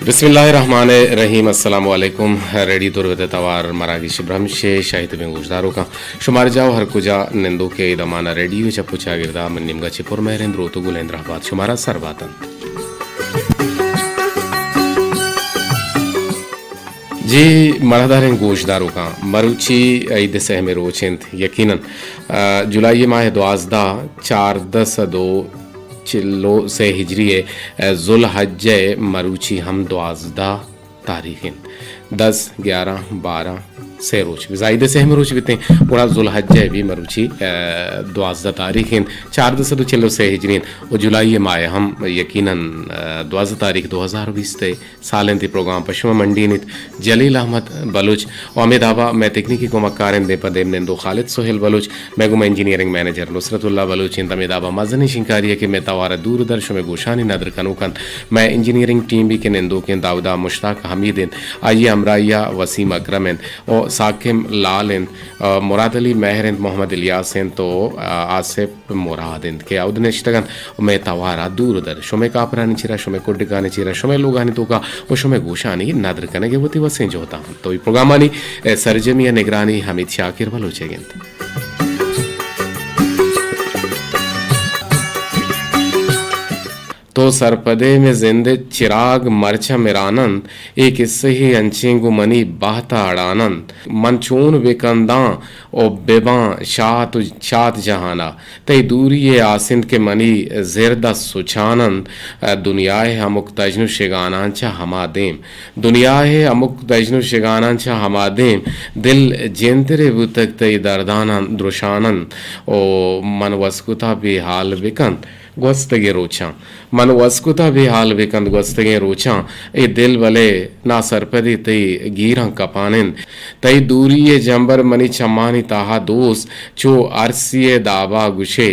بسم اللہ الرحمن الرحیم۔ السلام علیکم۔ ریڈیو تربت ءِ توار مراگش برمش ءِ شاہی تبیں گوشداروکاں، شمار جاہ ہر کجا نندوک ءِ دمانا ریڈیو چپ ءُ چاگردا من نیمگا چہ پر مہریں دروت ءُ گلیں درہبات شمارا سر باتنت۔ جی مڑاہداریں گوشداروکاں، مروچی عید سہم روچ انت، یقیناً، آ، جولائی ماہ دوازدہ، چاردہ سد و چل و سے ہجری ءِ، آ، ذوالحجہ ءِ مروچی ہم دوازدہ تاریخ انت۔ دس، گیارہ، بارہ، سے روچ بزاں عید سہم روچ بیتیں، گڑا ذوالحجہ ءِ بھی مروچی، آ، دوازدہ تاریخ انت۔ چاردہ سد و چل و سے ہجری انت و جولائی ماہ ہم یقیناً، آ، دوازدہ تاریخ دو ہزار بیست ءِ سالیں تئی پروگرام پہ شما منڈینیت۔ جلیل احمد بلوچ و ہمے دابا مئے تکنیکی کمکاریں دیم پہ دیم نندوک خالد سہیل بلوچ، مئے گوما انجینئرنگ منیجر نصرت اللہ بلوچ انت۔ ہمے دابا مزنیں شنکاری ءَ کہ مئے توار ءَ دور در شمئے گوشانی ندر کنوک انت۔ مئے انجینئرنگ ٹیم بھی کہ نندوک انت، داودا مشتاق حمید انت، آئی ءِ ہمراہی ءَ وسیم اکرم انت و ساکم لال انت، آ، مراد علی مہر انت، محمد الیاس انت و، آ، آصف مراد انت کہ اود نشتگ انت و مئے توار ءَ دور در شمئے کاپرانی چیرا، شمئے کڈکانی چیرا، شمئے لوگانی توکا و شمئے گوشانی ندر کنگ ءِ وتی وسیں جہد ءَ انت۔ تو اے پروگرامانی، اے، سرجمی ءِ نگرانی حمید شاکر بلوچ ءَ انت۔ تو سرپدے مئے زند ءِ چراگ مرچاں مران انت، اے کسہے انچیں گوں منی بہت ءَ اڑان انت۔ من چون بہ کنداں و بہ باں شات و شات جہان ءَ، تئی دوری ءِ آس انت کہ منی زرد ءَ سچان انت۔ دنیا ءِ ہمک دژن و شگاناں چہ ہما دیم، دنیا ءِ ہمک دژن و شگاناں چہ ہما دیم، دل جندرے بوتگ تئی درداناں درشان انت۔ او من وس کتا بے حال بہ کنت گوستگیں روچاں۔ من وس کتا بے حال بہ کنت گوستگیں روچاں۔ اے دل بلے ناسرپدی تئی گیراں کپان انت۔ تئی دوری ءِ جمبر منی چمانی تہا دوست چو ارسی ءِ دابا گوشے،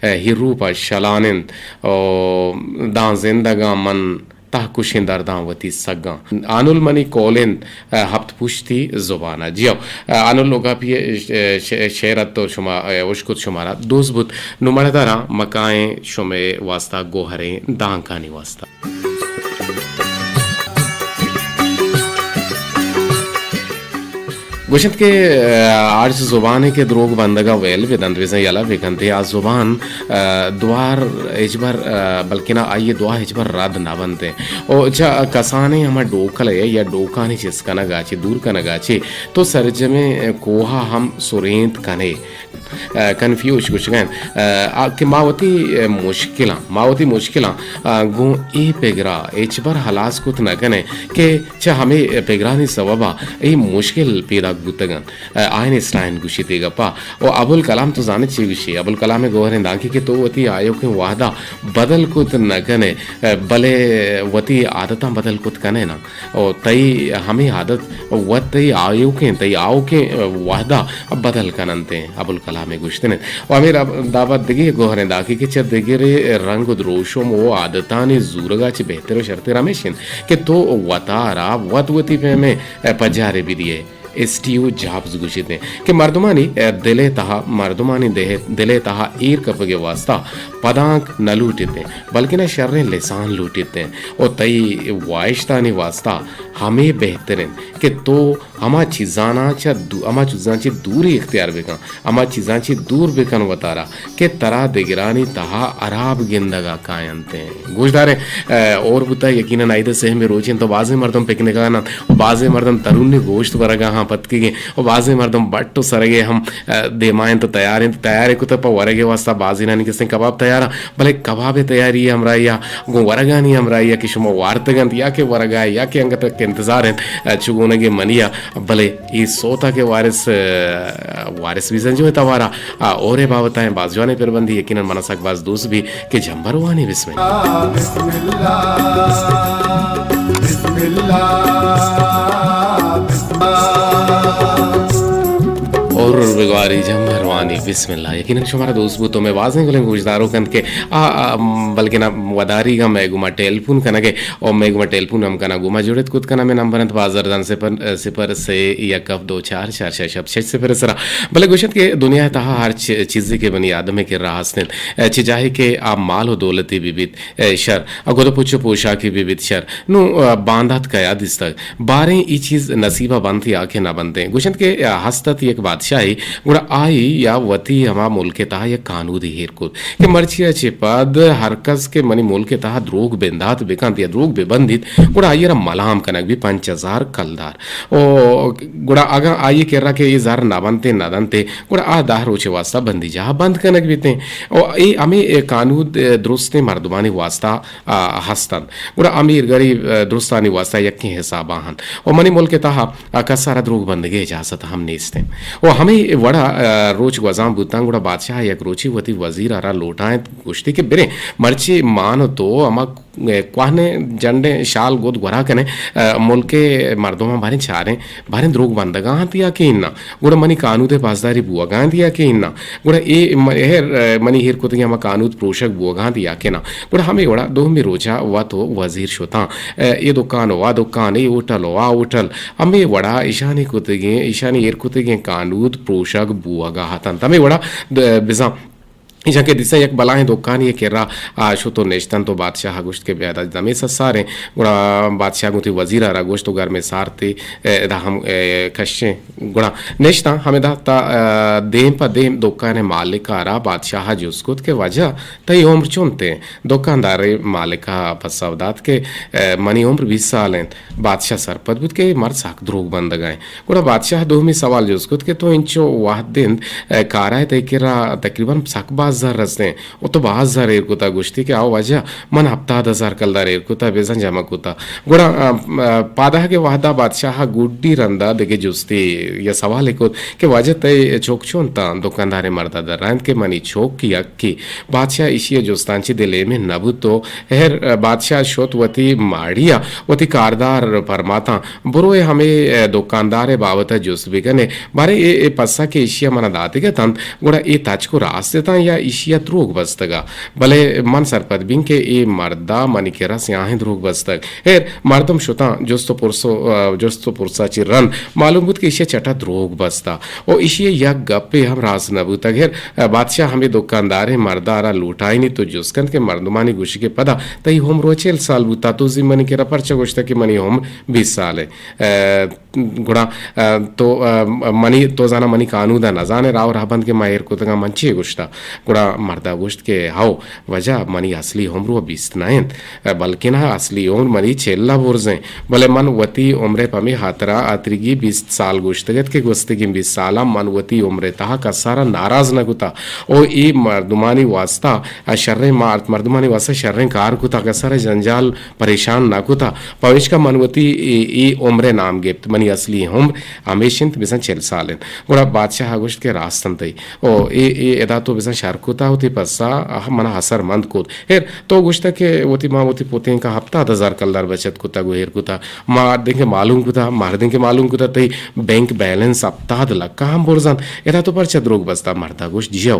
اے ہیروپ ءَ شلان انت۔ او داں زندگاں من تہکشیں درداں وتی سگاں۔ آنل منی کول انت، اے ہپت پشتی زبان ءَ۔ جی ہو، اے آنل لوگاپی ءِ ش-، ش-، شعر ات تو شما، اے، اشکت شمارا دوست بوت۔ نوں مڑاہداراں مکائیں شمئے واسطہ گوہریں دانکانی واسطہ۔ گوشنت کہ، آ، ہرچ زبانے کہ دروگ بندگ ءَ ویل بہ دنت، بزاں یلہ بہ کنت، آ زبان، آ، دوار ہچبر، آ، بلکنا آئی ءِ دعا ہچبر رد نہ بنت۔ او چہ کسانیں ہما ڈوکل ءَ یا ڈوکانی چست کنگ ءَ چہ دور کنگ ءَ چہ تو سرجمیں کوہ ءَ ہم سرینت کن ئے۔ آ، کنفیوش گوشگ ءَ انت، آ، آ، کہ ما وتی، آ، مشکلاں، ما وتی مشکلاں، آ، گوں اے پگرا ہچبر ہلاس کت نہ کنیں کہ چہ ہمے پگرانی سوب ءَ اے مشکل پیداک بوتگ انت۔ آ، آئنسٹائن گوشیت اے گپ ءَ۔ و ابوالکلام تو زانت چے گوشی؟ ابوالکلام ءِ گوہریں دانکے کہ تو وتی آیوکیں وہد ءَ بدل کت نہ کنئے، آ، بلے وتی عادتاں بدل کت کنئے نا۔ و تئی ہمے عادت وت تئی آیوکیں، تئی آؤکیں وہد ءَ بدل کن انت، ابوالکلام ءِ گوشتن انت۔ و ہمے را-، دابا دگہ گوہریں دانکے کہ چہ دگرے رنگ و دروشم و عادتانی زورگ ءَ چہ بہتر و شرتر ہمیش انت کہ تو وتارا وت وتی پیمیں پجارے بدیئے۔ اسٹیو جابز گوشیت انت کہ مردمانی دل ءِ تہا، مردمانی دہ-، دل ءِ تہا ایر کپگ ءِ واسطہ پدانک نہ لوٹیت انت، بلکنا شریں لسان لوٹیت انت۔ و تئی واہشتانی واسطہ ہمے بہتر انت کہ تو ہما چیزاناں چہ دو-، ہما چیزاں چہ دوری اختیار بکن، ہما چیزاں چہ دور بکن وتارا کہ ترا دگرانی تہا ہراب گندگ ءَ کاینت۔ گوشداریں، آ، اور بوتا یقیناً عید سہم روچ انت تو بازیں مردم پکنک ءَ انت، بازیں مردم ترونی گوشت ورگ ءَ ہاں پتکگیں و بازیں مردم بٹ و سرگے ہم، آ، دیما انت و تیار انت، تیار کتگ پہ ورگ ءِ واسطہ بازینانی کسیں کباب تیار انت، بلے کباب ءِ تیاری ءِ ہمراہی ءَ گوں ورگانی ہمراہی ءَ کہ شما وارتگ انت یا کہ ورگ ءَ یا کہ انگت انتظار انت، آ، چو گونگ ءَ منی ءَ، بلے اے سوت ءَ کہ وارث، آ، وارث بی زنجو ءِ توار ءَ، آ، اور ءِ بابت ءَ باز جوانیں پربندی یقیناً من ءَ سک باز دوست بی کہ جمبر وانی بسم اللہ۔ بسم اللہ، بسم اللہ، بسم اللہ۔ اور گواری جمبروانی، بسم اللہ۔ یقیناً شمارا دوست بوت و مئے بازیں گلیں گوشداروک انت کہ آ، آ، بلکنا وداریگا مئے گوما ٹیلیفون کنگے و مئے گوما ٹیلیفون ہم کنا گوما جڑت کت کنا۔ مئے نمبر انت بازار دان صفر، صفر سے یک ہفت دو چار چار شش ہفت شش صفر سرا۔ بلے گوشت کہ دنیا تہا ہر چ-، چیزے کہ بنی آدم کے راہ ہستن، چہ جاہے کہ آ مال و دولتی بی بیت، اے، شر، اگود پچ و پوشاکی بی بیت، شر۔ نوں، آ، باندات کیا دیستگ؟ باریں ای چیز نصیبا بنت یا کہ نہ بنتیں؟ گوشنت کہ، آ، ہست ات یک بادشاہے، گڑا آئی یا وتی ہما ملک تہا یک قانودی ہیر کت کہ مرچی ء چہ پد ہر کس کہ منی ملک تہا دروگ بندات بکنت یا دروگ ببندیت، گڑا آئی را ملام کنگ بی پنچ ہزار کلدار۔ او گڑا اگاں آئی کرا کہ اے زر نہ بنتیں، نہ دنتیں، گڑا آ دہ روچے واسطہ بندی جاہ بند کنگ بیتیں۔ او اے ہمے قانود، اے، درستیں مردمانی واسطہ، آ، ہست انت۔ گڑا امیر گریب، آ، درستانی واسطہ یکیں حسابا انت۔ و منی ملک تہا، آ، کسارا دروگ بندگی اجازت ہم نیست انت۔ و ہمے وڑا، آ، روچ گوزان بوتاں، گڑا بادشاہ یک روچی وتی وزیر ء را لوٹائینت، گوشتی کہ بریں، مرچی مان و تو ہما کوہنیں جنڈیں شال گد گورا کنیں، آ، ملک ء مردماں باریں چاریں، باریں دروگ بندگا انت یا کہ اناں؟ گڑا منی کانود ء پاسداری بوگا انت یا کہ اناں؟ گڑا اے م-، ہر، آ، منی ہیر کتگیں ہما کانود پروشگ بوگا انت یا کہ نہ؟ گڑا ہمے وڑا دومی روچا وت و وزیر شتاں۔ آ، اے دکان و آ دکان، اے ہوٹل و آ ہوٹل، ہمے وڑا ایشانی کتگیں، ایشانی ہیر کتگیں کانود پروشگ بوگا اتنت۔ ہمے وڑا د-، بزاں ایشاں کہ دیستاں یک بلاہیں دکانے ء کرا آ شت و نشتنت و بادشاہ ء گوشت کہ بیا ادا دمے سساریں۔ گڑا بادشاہ گوں وتی وزیر ء را گوشت و گرمیں سارتے، اے، ادا ہم، اے، کشیں۔ گڑا نشتاں ہمدا تا، اے، دیم پہ دیم دکان ء مالک ء را بادشاہ ء جست کت کہ واجہ تئی عمر چنت انت؟ دکاندار ء مالک ء پسو دات کہ، اے، منی عمر بیست سال انت۔ بادشاہ سرپد بوت کہ اے مرد سک دروگ بندگ ء انت۔ گڑا بادشاہ ء دومی سوال جست کت کہ تو انچو وہد انت، اے، کار ء تئی کرا تقریباً سک باز زر است انت و تو باز زر ایر کتا؟ گوشتی کہ آو واجہ، من ہپتاد ہزار کلدار ایر کتا، بزاں جمع کتا۔ گڑا، آ، آ، پاداہگ ء وہدا بادشاہ ء گڈی رندا دگہ جستے یا سوالے کت کہ واجہ تئی چک چون تاں؟ دکاندار ء مردا درائینت کہ منی چک یکے۔ بادشاہ ایشی ء جستاں چہ دل ایمن نہ بوت و ہر، آ، بادشاہ شت وتی ماڑی ء وتی کاردار پرماتاں، برو اے ہمے، آ، دکاندار ء بابت ء جست بکن ئے۔ باریں اے، اے پسہ کہ ایشی ء منا داتگ اتنت، گڑا اے تچک و راست اتاں یا ایشی ء دروگ بستگ ء؟ بلے من سرپد بین کہ اے مردا منی کرا سیاہیں دروگ بستگ۔ ہیر، مردم شتاں، جست و پرس و، آ، جست و پرسا چہ رند معلوم بوت کہ ایشی ء چٹا دروگ بستا و ایشی ء یک گپے ہم راست نہ بوتگ۔ ہیر، آ، بادشاہ ہمے دکانداریں مردا را لوٹائینیت و جست کنت کہ مردمانی گوشگ ء پدا تئی عمر و چل سال بوتا، تو زی منی کرا پرچا گوشتگ کہ منی عمر بیست سال ء؟ آ، گڑا، آ، تو، آ، منی، تو زاناں منی کانود ء نہ زانئے، راہ و رہبند کہ ما ایر کتگاں من چے گوشتا؟ گڑا مردا گوشت کہ ہو، واجہ منی اصلی عمر و بیست نہ انت، بلکنا اصلی عمر منی چل ء برز انت، بلے من وتی عمر ء پمے ہاترا آتریگی بیست سال گوشتگ ات کہ گوستگیں بیست سالاں من وتی عمر ء تہا کسارا ناراض نہ کتا۔ او اے مردمانی واسطہ شریں مارت، مردمانی واسطہ شریں کار کتا، کسارا جنجال پریشان نہ کتا، پمیشکا من وتی اے، اے عمر ء نام گپت، منی اصلی عمر ہمیش انت، بزاں چل سال انت۔ گڑا بادشاہ ء گوشت کہ راست انت تئی، او اے، اے ادا تو بزاں شر کتا، وتی پسا منا اثر مند کت۔ ہیر، تو گوشتگ کہ وتی، ما وتی پتینکاں ہپتاد ہزار کلدار بچت کتگ و ایر کتا، مردین کہ معلوم کتا، مردین کہ معلوم کتا تئی بینک بیلنس ہپتاد لکھ ء ہم برز انت، ادا تو پرچا دروگ بستا؟ مردا گوشت جی ہو،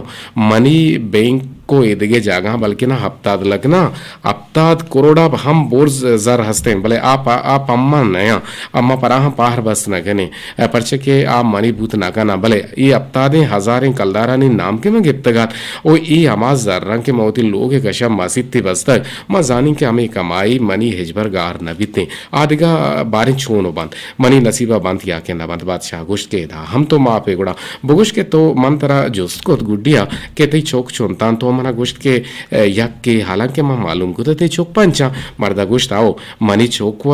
منی بینک و ایدگہ جاگہاں بلکنا ہپتاد لکھ نہ، ہپتاد کروڑ ء ہم برز زر ہستیں، بلے آ پ-، آ پما نیاں، اما پراہاں پہر بست نہ کنیں، پرچہ کہ آ منی بوت نہ کناں، بلے اے ہپتادیں ہزاریں کلدارانی نام کہ من گپتگ ات، او اے ہما زراں کہ من وتی لوگ ء کشا مسیتے بستگ، من زانیں کہ ہمے کمائی منی ہچبر گار نہ بیتیں، آ دگہ باریں چون و بنت، منی نصیب ء بنت یا کہ نہ بنت۔ بادشاہ گوشت کہ ادا ہم تو ماپے، گڑا بگوش کہ تو، من ترا جست کت گڈیا کہ تئی چک چنتاں، تو منا گوشت کہ، اے، یکے، حالانکہ من معلوم کت تئی چک پنچاں۔ مردا گوشت، او، منی چک و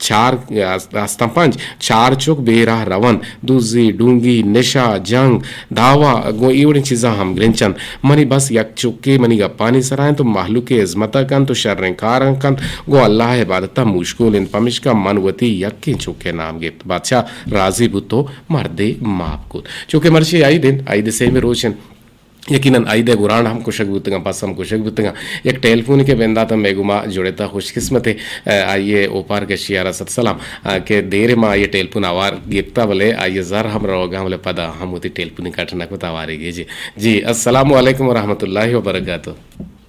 چار است-، استاں پنچ، چار چک بے راہ رونت، دزی، ڈونگی، نشہ، جنگ، دعوا، گوں اے وڑیں چیزاں ہمگرنچ انت۔ منی بس یک چکے منی گپانی سرا انت و مہلوک ء ہزمت ء کنت و شریں کاراں کنت، گوں اللہ ء عبادت ء مشغول انت، پمیشکا من وتی یکیں چک ء نام گپت۔ بادشاہ راضی بوت و مردے ماپ کت۔ چونکہ مرچی عید انت، عید ء سیمی روچ انت۔ یقیناً عید ءِ گورانڈ ہم کشگ بوتگاں، پس ہم کشگ بوتگاں۔ یک ٹیلیفون کہ بندات ءَ مئے گوما جڑتا، خوش قسمت ءَ، آئی ءِ اوپار کشی ءَ را صد سلام، آ، کہ دیر ما آئی ءِ ٹیلیفون آوار گپتا، بلے آئی ءِ زر ہم روگا، بلے پدا ہم وتی ٹیلیفون کٹ نہ کتا آوارے گیجے۔ جی، السلام علیکم ورحمۃ اللہ وبرکاتہ۔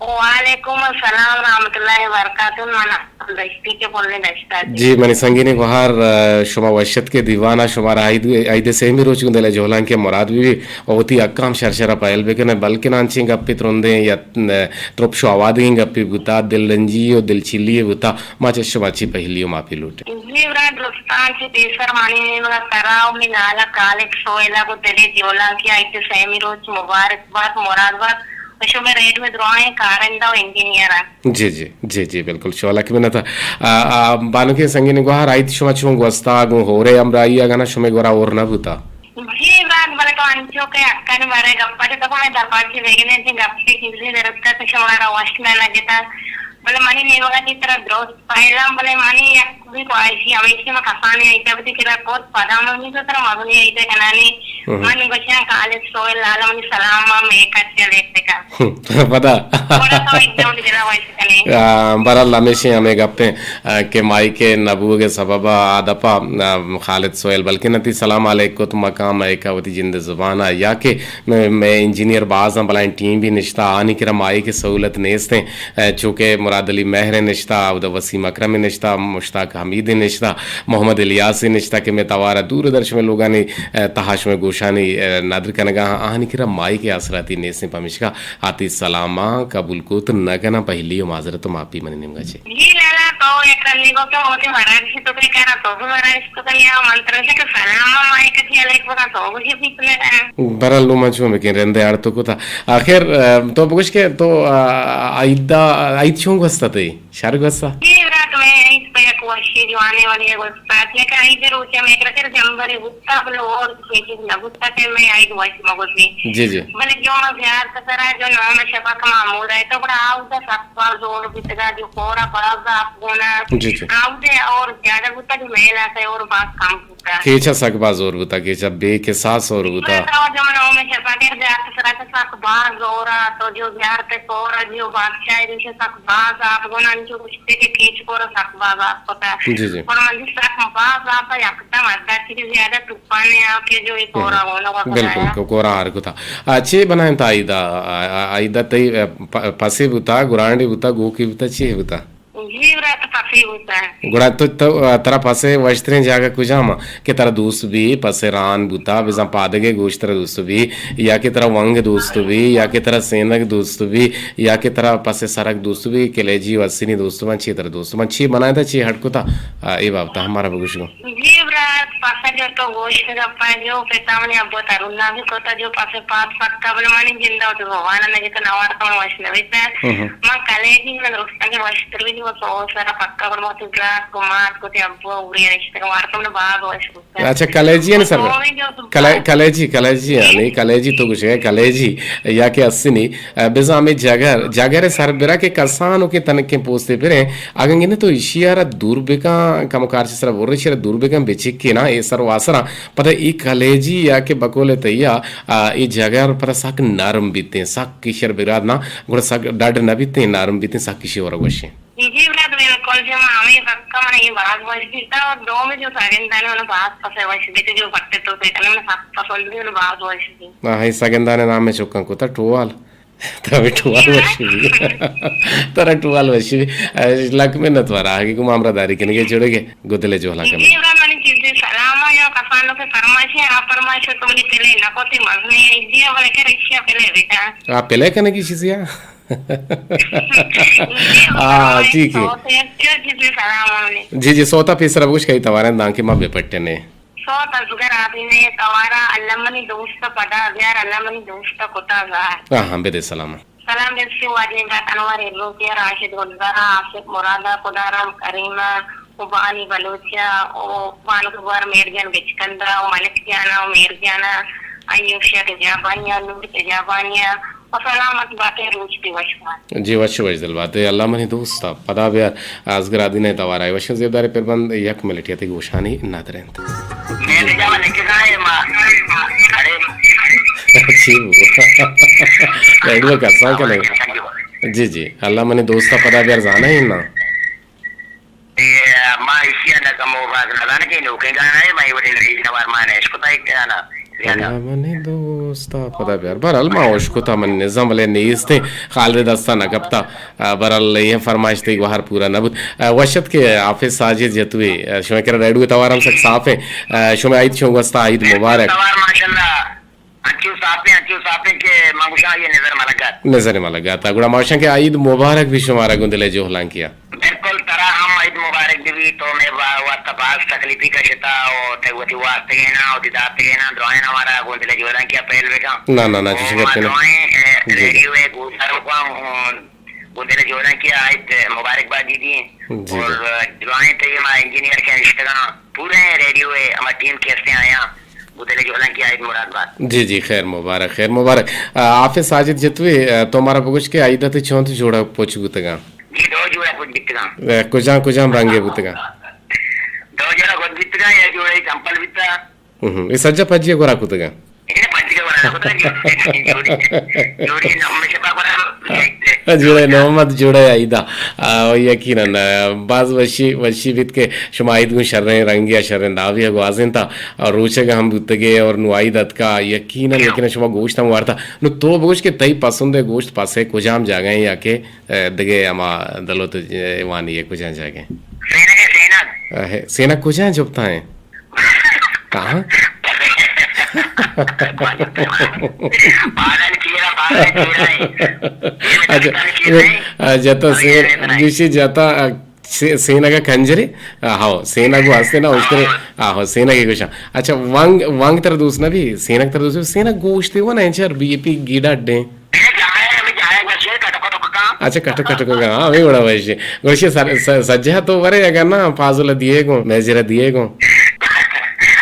وعلیکم السلام ورحمۃ اللہ وبرکاتہ۔ من دشتی کے بولنے دشتا جی۔ جی، منی سنگینی گوہار، آ، شما وشت کے دیوانا، شما را عید، عید سیمی روچ گندے لے جولان کے مراد بھی، او وتی حقاں ہم شر شر ءَ پہل بکنے، بلکن انچیں گپے ترندیں یا، ن-، ترپش و آوادگیں گپے بوتا، دل رنجی و دل چلی بوتا، ما چہ شما چی پہلی و ماپی لوٹیں۔ جی برات، درستاں چہ پیسر منی نیمگا ترا و منی نالا خالد سویلا گو دلے جولانکی آئی تے سیمی روچ مبارک بات، مراد بات، و شمے ریڈیو دراہیں کارندہ و انجینئر۔ جی، جی، جی، جی، بالکل۔ شما لک منت۔ آ، آ، بانکیں سنگینی گوہار، عید شما چون گوستا؟ گوں ہورے ہمراہی ءَ گنا شمے گورا ہور نہ بوتا؟ جی، برات، بلے تو انچو کہ اکن بارے گپا جو تو ہمیں دپا چی بیگنے چی گپے چیزے درست کہ شمارا وش نہ لگتا۔ بلے منی نیمگا چی ترا درست پہلا، بلے منی یک بھی خواہشی ہمیشی میں کسانی ایتا بتی کہ بہت پدا منی تو ترا مزنی ایتا کنانی۔ ہم۔ من گوشاں خالد سویل لالا منی سلام میں کچ لیتے کا۔ پدا۔ تھوڑا سا ایک دم دلا وش کنے۔ آ، برحال ہمیشی ہمیں گپیں، آ، کہ مائیک ءِ نہ بوگ ءِ سبب ءَ آ دپا، آ، خالد سویل بلکن تی سلام علیک کت مکاں مئے کہ وتی جند زبان ءَ، یا کہ مئے، مئے انجینئر باز ہم بلائیں ٹیم بھی نشتا، آنی کرا مائیک ءِ سہولت نیستیں، آ، چونکہ مراد علی مہر نشتا، اودا وسیم اکرم نشتا، مشتاق حمید نشتا، محمد الیاس نشتا کہ مئے توار ءَ دور درشمئے لوگانی، آ، تہا شمئے گوشانی، آ، ندر کنگا، آنی کرا مائیک ءِ آسراتی نیستیں، پمیشکا آتی سلاماں قبول کت نہ کناں، پہلی و معذرت و معافی منی نیمگا چے۔ جی لالا، تو یک رندے گو کہ وتی مراگش تو کے کرا، تو بھی مراگش تو کن یا من ترا سے کہ سلام ما ایک تھی علیک بکا تو گوشی پیچ میں کرا۔ برا لوما چون بکن رندے آڑ تو کتا۔ آخر، آ، تو بگوش کہ تو، آ، عید دا، عید چون گوستا تے؟ شر گوستا؟ جی برات، میں عید پہ یک وشی جوانے والی گوستا۔ یک عید روچے میں کرا جمبری بوتا بلو اور چیز نہ بوتا کہ میں عید وش مگوزی۔ جی، جی۔ بلے جو ما زیارت سرا جو نام شفا کما مودا ہے تو بڑا آودا سک باز زور بیتگا، جو کورا باز آپ گونا۔ جی، جی۔ آودے اور زیادہ بوتا جو میلا سے اور باز کم بوتا۔ کیچا سک باز زور بوتا، کیچا بے کساس زور بوتا۔ بس اور جو نام شفا کر زیارت سرا تو سک باز زورا، تو جو زیارت کورا جو بادشاہ ہے، سک باز آپ گونا، جو گشتے کہ کیچ کورا سک باز آپ ہوتا۔ جی، جی۔ اور من سک باز آپ یکدم ادا چیز زیادہ پانے آ کہ جو اے کورا ہونو کا بالکل، بنایا۔ کو-، کورا ہر کتا۔ آ، چے بنائیں تا عیدا؟ آ، آ، عیدا تئی، آ، پ-، پسے بوتا، گرانڈے بوتا، گوکے بوتا، چے بوتا؟ جی، برات پسے بوتا۔ گڑا تو، تو، آ، ترا پسے وشتریں جاگہ کجام آ کہ ترا دوست بی، پسے ران بوتا، بزاں پادگے گوشتر دوست بی، یا کہ ترا ونگ دوست بی، یا کہ ترا سینگ دوست بی، یا کہ ترا پسے سرگ دوست بی، کلیجی و اسنی دوست بان، چے ترا دوست بان، چے بنائیں تا، چے ہڈ کتا، آ، اے بابتا ہمارا بگوش گو۔ جی برات، پسا جو تو گوشت گپا جو پتا منی ابو ترنا بھی کوتا جو پسے پات پکا بلے منی جندا تو بھگوانا نہ جتا نوار کم وش نہ بیتا۔ ہم۔ من کلیجی من رستگی وشتر بھی جو سو سر پکا بلے مت گراس کو مات کو تے ابو اوری رشتہ وار کم باغ وش بیتا۔ اچھا، کلیجی ہے نا سر؟ کلے-، کلیجی، کلیجی ہے، نہیں، کلیجی تو کچھ ہے، کلیجی یا کہ اسنی۔ ء، بزاں ہمے جگر، جگر ء سر برا کہ کسانوکیں تنکیں پوستے پریں، اگاں گندے تو ایشی ء را دور بکن، کمو کارچ ء سرا برے ایشی ء را دور بکن، بچکے نا، اے سر واسراں، پدا اے کلیجی یا کہ بقول تئی ء، آ، اے جگر پدا سک نرم بیتیں، سک ایشی ء را براد نا، گڑا سک ڈڈ نہ بیتیں، نرم بیتیں، سک ایشی ء ورگ وشیں۔ جی، جی، برات بالکل، جو من ہمے پکا من اے باز وش بیتا اور دومی جو ساگندانی من باز پسے وش بیتے، جو پٹے تو سے کنے من سک پسند بھی من باز وش بیتا۔ آ، ہاں، اے ساگندانی نام میں چکاں کتا ٹوال۔ ترا بھی ٹوال وشی بی۔ ترا ٹوال وشی بی۔ لک منت وارا، آگے کو مامرا داری کنگے جڑے گے، گدلے جولا کنگے۔ جی، برا منی چیزی سلام آ، یا کسانو کے فرمائشی، آ فرمائش تو منی پلے نہ کوتی مزنی ہے، جی، بلے کہ رشیا پلے بیٹا۔ آ، پلے کنگی چیزی آ؟ جی، آ، ٹھیک ہے۔ سوتے، چیزی سلام آ منی۔ جی، جی، سوتا پیسر اب کچھ کئی توارن دانکہ ما بے پٹنے۔ سوت ازگر آدینہ ء توار ء، اللہ منی دوست ء پدا بیار، اللہ منی دوست ء کتا زار۔ ہاں، ہاں، بدے سلام۔ سلام رسی واجہ عمران انور، ایلوپی ء راشد گلزار ء، آصف مراد ء، خدارام کریم ء، و بانی بلوچ ء، و بانک گوہر میر جان بچکند ء، و ملک جان ء، و میر جان ء، ایوب شاہ تجابانی ء، نور تجابانی ء، و سلامت باتیں، روچ بی وش بات۔ جی، وش وش دل بات۔ اے اللہ منی دوست ء پدا بیار۔ ازگر آدینہ ء توار ء وشیں زیبداریں پربند، یک منٹے ء تئی گوشانی ندر انت۔ میر جان لکھگا ہے ما، ارے، چی بو؟ ریڈیو کسان کنے؟ جی، جی، اللہ منی دوستا پدا بیار زانا ہی نا۔ اے، ما ایشی ءَ نہ کمو باز نہ زاناں کہ نوکیں گانا ہے، ما اے وڑیں ریڈیو نوار ما نہ اشکتا ایک گانا۔ اللہ منی دوستا پدا بیار۔ بہرحال ما اشکتا من نظام ولے نیستیں، خالد دستا نہ کپتا۔ آ، بہرحال اے فرمائش تئی گوہار پورا نہ بوت۔ آ، وشت کہ حافظ ساجد جتوئی، آ، شمئے کرا ریڈیو توار ہم سک صاف ہے۔ آ، شمئے عید چون گوستا، عید مبارک۔ توار ماشاءاللہ۔ انچو ساپیں، انچو ساپیں کہ من گوشاں آئی ءِ نظر مہ لگات۔ نظر مہ لگات۔ گڑا ما گوشاں کہ عید مبارک بی شمارا گوں دل ءِ جہلانکیا۔ بالکل، ترا ہم عید مبارک بی۔ تو مئے وا-، واسطہ باز تکلیفی کشتا و تئی وتی واسطہ نا، وتی داتگیناں، دعائیں مارا گوں دل ءِ جہلانکیا پہل بکن۔ نا، نا، نا، چوشیں گپے نا۔ دعائیں، اے، جی، جی۔ ریڈیو ءِ گوشداروکاں، گوں دل ءِ جہلانکیا عید مبارک بادی دیں۔ جی، اور جی۔ دعائیں تئی ما انجینئر کہ نشتگاں، پورے ریڈیو ءِ ہما ٹیم کہ ہستیں آیاں، گوں دل ءِ جہلانکیا عید مراد بات۔ جی، جی، خیر مبارک، خیر مبارک۔ آ، حافظ ساجد جتوئی، آ، تو مارا بگوش کہ عید ءَ تئی چونت جوڑا پچ بوتگاں؟ جی، دو جوڑا پچ بیتگاں۔ آ، کجام کجام رنگے بوتگاں؟ دو جوڑا گد بیتگاں، یک جوڑا چمپل بیتا۔ ہم، اے سجا پجی گورا کتگاں۔ اے پجی گورا کتگاں، جوڑی، جوڑی نام شپا گورا۔ جوڑے نومت جوڑے عیدا۔ آ، یقیناً، آ، باز وشی، وشی بیت کہ شما عید گوں شریں رنگی ءَ شریں دابی ءَ گوازینتا اور روچگ ہم بوتگے اور نوں عید اتکا۔ یقیناً، یقیناً شما گوشت ہم وارتا۔ نوں تو بگوش کہ تئی پسند گوشت پسے کجام جاگہ ہیں یا کہ، آ، دگے ہما دلوت ایوانی ہے کجام جاگہ ہیں؟ سینگ، سینگ۔ آ، ہے، سینگ کجا ہیں جبتا ہیں؟ کہاں؟ اچھا، آ، جتا سین، گوشی جتا، آ، سے-، سینگ ءَ کنجرے؟ آ، ہاؤ، سینگ گو ہستے نا، اشترے، آ، ہاؤ، سینگ ءَ گوشاں۔ اچھا، وانگ، وانگ تر دوست نہ بی، سینگ تر دوست بی، سینگ گوشتے وہ نا، انچر بی پی گیڈا ڈیں۔ اچھا، کٹو کٹو کا، ہاں، ہمیں بڑا وش ہے۔ گوشی سر-، س-، سجہ تو ورے، اگر نا، فاضل دیے گو، میجر دیے گو۔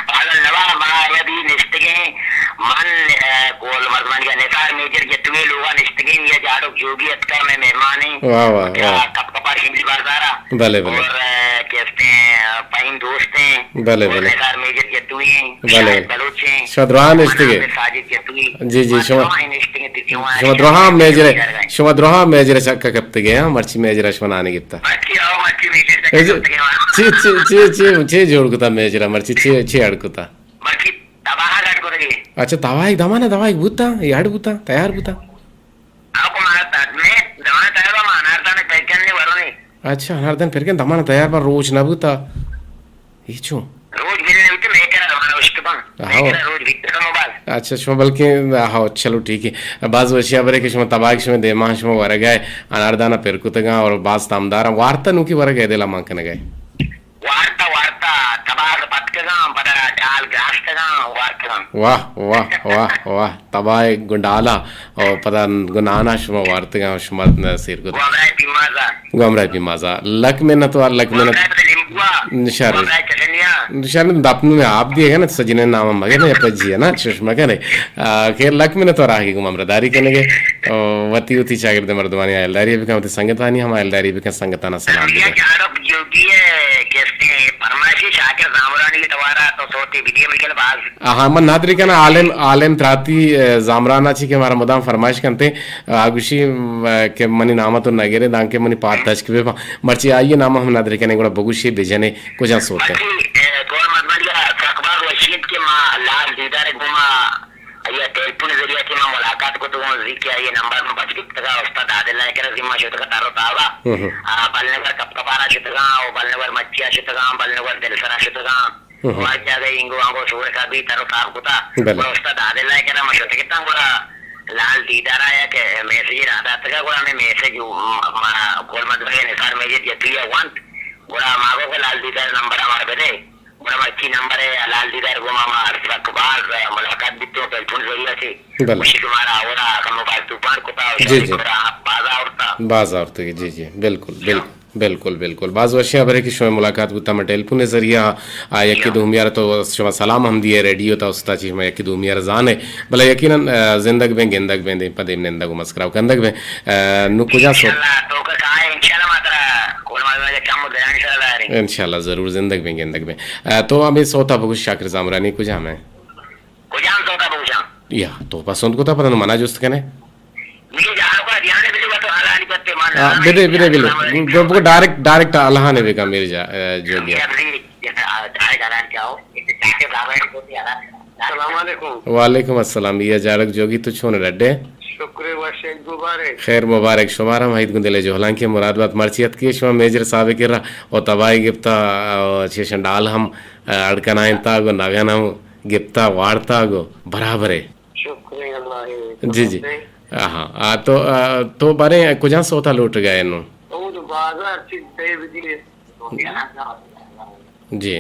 فاضل نوا، ما ابھی نشتگیں، من، اے، گول مردمانی کا نثار میجر جتوئی لوگا نشتگیں، یا جاڑو جوگی اتکا میں مہمان ہیں۔ واہ، واہ، اچھا، واہ۔ کپ کپار شمبل بازارا۔ بلے، بلے۔ اور، اے، کہتے ہیں، فہیم دوست ہیں۔ بلے، اور بلے۔ نثار میجر جتوئی ہیں، بلے، شاہد بلے۔ بلوچ ہیں۔ شما دراہ نشتگے۔ ساجد جتوئی۔ جی، جی، شما، شما دراہ میجر، شما دراہ میجر چکا کپتگے، ہاں، مرچی میجر شما نانی گپتا۔ مرچی، آؤ، مرچی میجر چکا کپتگے، ہاں۔ چی، چی، چی، چی، چی جوڑ کتا میجر، مرچی چی، چی اڑ کتا؟ مرچی تباہ اڑ کتگے۔ اچھا، تباہ دمانا تباہ بوتا، یہ اڑ بوتا، تیار بوتا۔ آؤ، کو مارا تا-، میں دمانا تیار با، ما اناردان پیکن نے ورنے۔ اچھا، اناردان پیکن دمانا تیار با، روچ نہ بوتا۔ اے چون؟ روچ بلے نہ بیت، مئے کرا زمانہ اشکتاں۔ مئے ہاؤ۔ کرا روچ بیت کم و باز۔ اچھا، شما بلکیں، ہاؤ، چلو ٹھیک ہے۔ باز وشی ہبرے کہ شما تباہ شما دیما شما ورگا ہے، اناردانا پر کتگاں اور باز تامداراں۔ وارتا نوکی ورگا ہے دلا مان کنگا ہے۔ وارتا، وارتا، تباہ پتکگاں، پدا ڈال گراستگاں، وارتگاں۔ واہ، واہ، واہ، واہ۔ تباہ گوں ڈالا اور پدا گوں نانا شما وارتگاں، شما سیر کت۔ گوں ہمراہ پیمازا۔ گوں ہمراہ پیمازا۔ لک منت وار، لک منت۔ گوں ہمراہ پدا لیمبوا۔ شر۔ گوں ہمراہ چٹنیا۔ شر، دپ نوں آپ دیگا نا، سجنے نام مگے نا، یا پجی ہے نا، چشمہ کنے۔ آ، خیر، لک منت وار آگے گوں ہمراہ داری کنگے۔ او، وتی وتی چاگرد مردمانی حیالداری بکن، وتی سنگتانی ہم حیالداری بکن، سنگتانا سلام بکن۔ جاڑک جوگی ہے، کہتے ہیں، فرمائشی شاکر زامرانی توارا تو صوتی ویڈیو مگل باز۔ آہا، من نادری کنا عالم، عالم تراتی، اے، زامرانا چی کہ مارا مدام فرمائش کنتے، آ، گوشی، م، کہ منی نام تو نگرے، دانکہ منی پاد تشک بہ با۔ مرچی آئی نام ہم نادری کنے، گڑا بگوشی بجنے، کجا سوتے۔ مرچی، اے، گول مزمنی سکبار وشیت کہ ما لال دیدار گوما آئی ءَ ٹیلیفون ذریعہ چہ ما ملاقات کت، گوں زی کہ آئی ءِ نمبر من پچ گپتگ ءَ، استاد عادل ءِ کرا ذمہ شتگ ءَ تر و تاب ءَ۔ ہم۔ آ، بلنگور کپ کپار ءَ شتگ آں، و بلنگور مچی ءَ شتگ آں، بلنگور دلسر ءَ شتگ آں۔ ہم۔ و ہر جاگہ اینگو آنگو سور کا بھی تر و تاب کتا۔ بلے۔ گڑا استاد عادل ءِ کرا ما شتگ اتاں، گڑا لال دیدار ءَ یک میسجے را داتگ ءَ، گڑا ہمے میسج ما گل مدنی نثار میجر جتوئی ءَ ونت، گڑا ما گو کہ لال دیدار نمبر ءَ مارا بدے۔ گڑا مرچی نمبر ءَ لال دیدار گوما ما سک باز ملاقات بیتوں ٹیلیفون ذریعہ سے۔ بلے۔ گوشی کہ مارا اودا کمو باز توپان کتا و جی، شادی جی۔ کرا باز آورتا۔ باز آورتگی، جی، جی، بالکل، بالکل، بالکل، بالکل۔ باز وشیں ہبرے کہ شمئے ملاقات بوتا، ما ٹیلیفون ذریعہ آ یکی دومی ءَ را تو شما سلام ہم دیئے، ریڈیو تا استا چی شما یکی دومی ءَ را زانے۔ بلے یقیناً، آ، زندگ بیں، گندگ بیں، دیم پہ دیم نندگ و مسکرا و کندگ بیں۔ آ، نو کجا سو؟ انشاءاللہ، تو کہ کائے، انشاءاللہ ما ترا کول مال میں چم و درانی سرا داریں۔ انشاءاللہ، ضرور، زندگ بیں، گندگ بیں۔ آ، تو ہمیں سوتا بگوش شاکر زامرانی کجا میں؟ کجام سوتا بگوشاں؟ یا تو پسند کتا، پدا نو منا جست کنے؟ آ، بدے، بدے، بدے۔ گو، گو ڈائریکٹ، ڈائریکٹ الہانے بکا میر جا، اے، جوگی۔ السلام علیکم۔ وعلیکم السلام۔ یا جاڑک جوگی، تو چون ڈڈے؟ شکر وش، عید مبارک۔ خیر مبارک شمارا ہم۔ عید گوں دلے جہلانکی مراد بات۔ مرچی اتکی شما میجر صاحب کرا او تباہی گپتا، او چیشن ڈال ہم اڑکنائنتا گو نگن ہم گپتا وارتا گو برابرے۔ شکر اللہ۔ جی، جی۔ آہاں۔ آ، تو، آ، تو بارے کجا سوتا لوٹ گئے نو؟ او تو بازار چیز دے بدی۔ جی،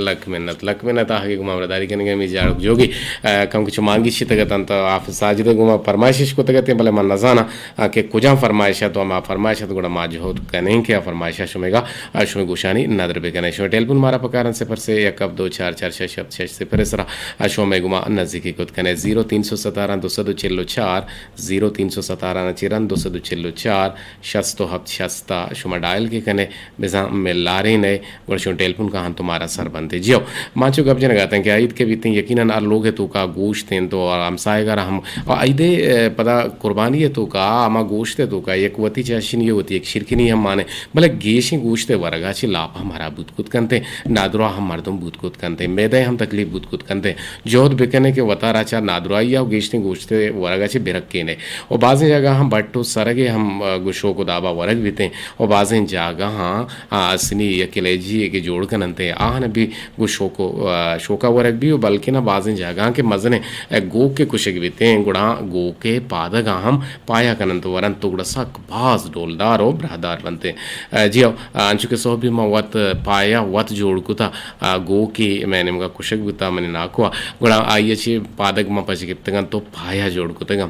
لک منت، لک منت آہگی گما ہمراہداری کنگے۔ می جاڑک جوگی، آ، کم کچھ مانگی شتگت انت، حافظ ساجد گما فرمائشش کتگت، بلے من نزانا، آ، کہ کجا فرمائش ات، تو ہما فرمائش ات، گڑا ما جہد کنیں کہ آ فرمائشا شمے گا، آ، شمے گوشانی ندر بکنیں۔ شمے ٹیلیفون مارا پکارن صفر سے یک ہفت دو چار چار شش ہفت شش صفر سرا، آ، شمے گما نزدیکی کت کنے۔ زیرو تین سو ستارہ دو سد و چل و چار، زیرو تین سو ستارہ نا چیرن دو سد و چل و چار، شست و ہفت شست آ شما ڈائل کے کنے، بزاں ملارین ئے، گڑا شما ٹیلیفون کاہن تو مارا سر بنتے۔ جیو، ما چو گپ جنگا تن کہ عید کے بیتیں یقیناً ہر لوگ توکا گوشت انت و ہمسائے گا ہم، و عید، اے، پدا قربانی توکا، ہما گوشت توکا، یک وتی چاشنی وتی یک شرکنی ہم مانے، بلے گیشیں گوشت ورگا چی لاپ ہم ہرا بوت کت کنتے، نادرا ہم مردم بوت کت کنتے، میدہ ہم تکلیف بوت کت کنتے۔ جہد بکنے کہ وتارا چہ نادراہی ء گیشتیں گوشت ورگ ء چہ برکینے۔ و بازیں جاگہاں بٹ و سرگ ء ہم، آ، گوں شوک و دابا ورگ بیتیں و بازیں جاگہاں، آ، اسنی یک کلیجی یے کہ جوڑ کننت، آہن بھی گوں شوک و، آ، شوکا ورگ بی و بلکنا بازیں جاگہاں کہ مزنیں، آ، گوک ء کشگ بیتیں، گڑا گوک ء پادگاں ہم پایا کننت و ورنت و گڑا سک باز ڈولدار و براہدار بنتیں۔ آ، جی ہو، آ، انچو کہ سہبی ما وت پایا وت جوڑ کتا، آ، گوکے مئے نیمگا کشگ بوتا منی ناکو ء، گڑا آئی ء چہ پادگ ما پچ گپتگاں تو پایا جوڑ کتگاں۔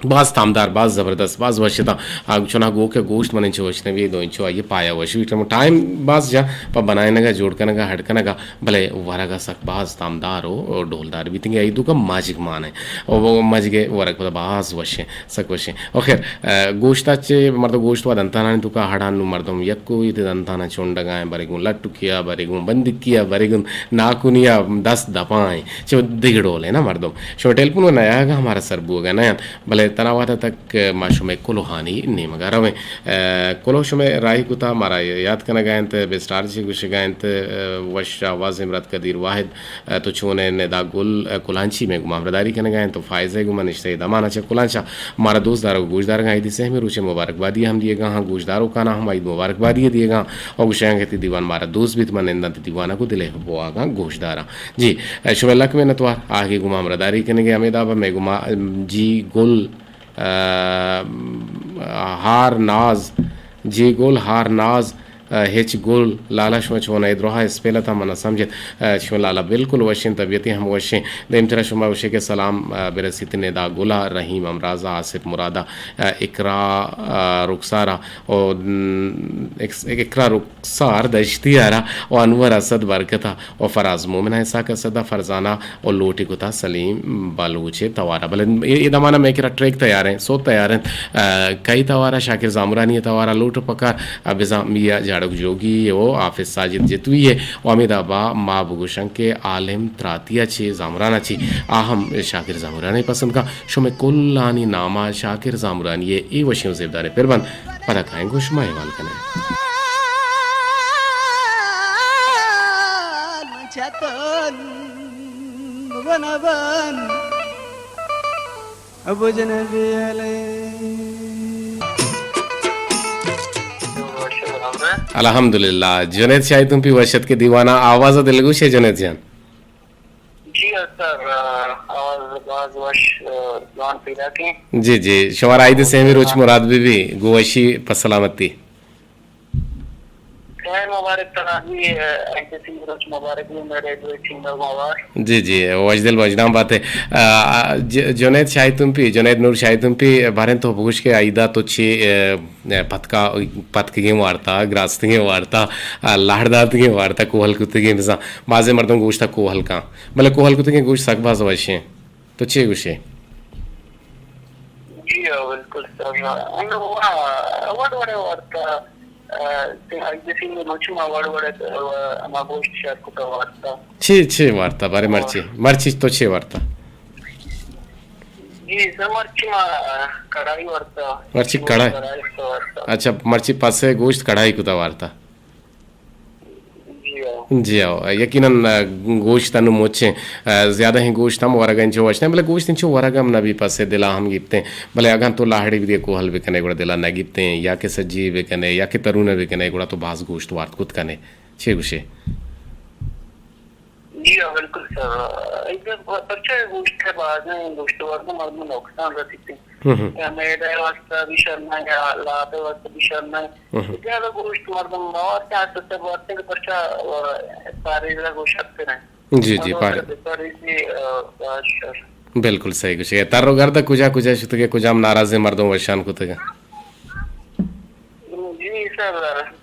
باز تامدار، باز زبردست، باز وش اتاں۔ آ، چونا گوک ء گوشت من انچو وش نبی، دو انچو آئی ء پایا وش بیت۔ ٹائم باز جا پہ بنائینگ ء، جوڑ کنگ ء، ہڈ کنگ ء، بلے ورگ ء سک باز تامدار و ڈولدار بیتنگ ء۔ آئی دوکا ماجگ مان ء، و ماجگ ء ورگ پدا باز وش ء۔ سک وشیں۔ و خیر، آ، گوشت ء چہ مردم گوشت و دنتانانی توکا ہڑان نو مردم یکو ایت دنتانا چنڈگائیں، برے گوں لٹکی ء، برے گوں بندکی ء، برے گوں ناکونی ء دست دپائیں۔ چہ دگہ ڈولیں نا مردم۔ شما ٹیلیفون و نیاگا ہمارا سر بوگا نہ انت، بلے تنا وہدا تک ما شمے کلوہانی نیمگا رویں۔ آ، کلوہ شمے راہی کتا مارا یاد کنگا انت، بے سٹار جی گوشگا انت، آ، وش آواز امرت قدیر واحد۔ ء تو چون ئے ندا گل، ء کلانچی مئے گوما ہمراہداری کنگا انت و فائزہ ء گوما نشتہ اے دمانا چہ کلانچا مارا دوست دارگ و گوشدارگاں عیدی سہمی روچے مبارکبادی ہم دیگا ہاں، گوشداروکانا ہم عید مبارکبادی دیگا ہاں و گوشگاں کہ تی دیوان مارا دوست بیت، من ننداں تی دیوانا گوں دلے بواگاں گوشداراں۔ جی، ء شمئے لک منتوار، آہگے گوما ہمراہداری کنگے۔ ہمے دابا مئے گوما، ام، جی گل، ء، ہار ناز، جی گل ہار ناز، ء ہچ گل، لالا شما چون ء؟ دراہ اسپیل اتاں من سمجھت۔ ء شما لالا بالکل وشیں، طبیعتی ہم وشیں۔ دیمترا شما گوشے کہ سلام، ء برسیت ندا گلا، رحیم امرازا، آصف مرادا، ء اقرا، ء رخسارا، او، م، اکس-، اقرا رخسار دشتیارا، او انور اسد برکتا، او فراز مومنا، اسحاق اسدا، فرزانا، او لوٹی کتا سلیم بلوچ ء توارا۔ بلے اے، اے دمانا مئے کرا ٹریک تیار ہیں، سوت تیار ہیں۔ ء کئی توارا؟ شاکر زامرانی ء توارا لوٹ پکار، ء بزاں میا جاڑک جوگی ء و حافظ ساجد جتوئی ء و ہمے دابا ما بگوشن کہ عالم تراتی ء چے زامران ء چے آ ہم شاکر زامرانی پسند کا۔ شمئے کلانی ناما شاکر زامرانی ء اے وشیں و زیبداریں پر بند، پدا کائیں گوں شما احوال کنیں۔ ابو جنبی علی۔ الحمدللہ، جنید شاہی تمپی وش اتکے دیوانا، آواز دلگوش ہے جنید جان۔ جی سر، آواز باز وش، جوان پیدا کیں۔ جی جی، شمارا عید سیمی روچ مراد بی بی، گوں وشی پہ سلامتی۔ خیر مبارک ترا بھی، ء، عید تئی روچ مبارک بی میرے دوئے ٹیم ء گوں ہوار۔ جی جی، وشدل وجدان بات ئے۔ ء، ج-، جنید شاہی تمپی، جنید نور شاہی تمپی، باریں تو بگوش کہ عیدا تو چے، ء، پتکا، پتکگیں وارتا، گراستگیں وارتا، ء، لہڑ داتگیں وارتا، کوہل کتگیں بزاں۔ بازیں مردم گوشتا کوہل کاں۔ بلے کوہل کتگیں گوشت سک باز وشیں۔ تو چے گوشے؟ جی ہاں، بالکل سر۔ انگا وڑ وڑ وارتا، ء، عید سیمی روچ ما وڑ وڑ، ء، ہما گوشت شیئر کتا وارتا۔ چے، چے وارتا؟ بارے مرچی، مرچی تو چے وارتا؟ جی سر، مرچی ما، آ، کڑائی ورتا۔ مرچی گوشت کڑائی؟ کڑائی ورتا۔ اچھا، مرچی پسے گوشت کڑائی کتا وارتا۔ جی ہاں۔ جی ہاں، یقیناً، آ، گوشت انو مچیں، آ، زیادہ ہیں گوشت ہم ورگ انچو وشتیں، بلے گوشت انچو ورگ ہم نبی پسے دلا ہم گپتیں، بلے اگاں تو لاہڑی بھی دے کوہل بکنے گڑا دلا نہ گپتیں، یا کہ سجی بکنے، یا کہ ترونہ بکنے گڑا تو باز گوشت وارت کت کنے۔ چے گوشے؟ جی ہاں، بالکل سر۔ ایسے پ-، پرچہ گوشت ہے، بازیں گوشت ورگا مردم نقصان رسیتے۔ ہم ہم۔ یا میدہ واسطہ بھی شر نہ، یا لابے واسطہ بھی شر نہ۔ ہم ہم۔ زیادہ گوشت مردم مواد کیا سستے بارتے کہ پرچہ، آ، پاریزہ گوشت کریں۔ جی، جی، اور پار- پاریزی، آ، آ، شر۔ بالکل صحیح گوشے۔ تر و گرد کجا کجا شتگے، کجام ناراضیں مردم وشان کتگے؟ جی سر،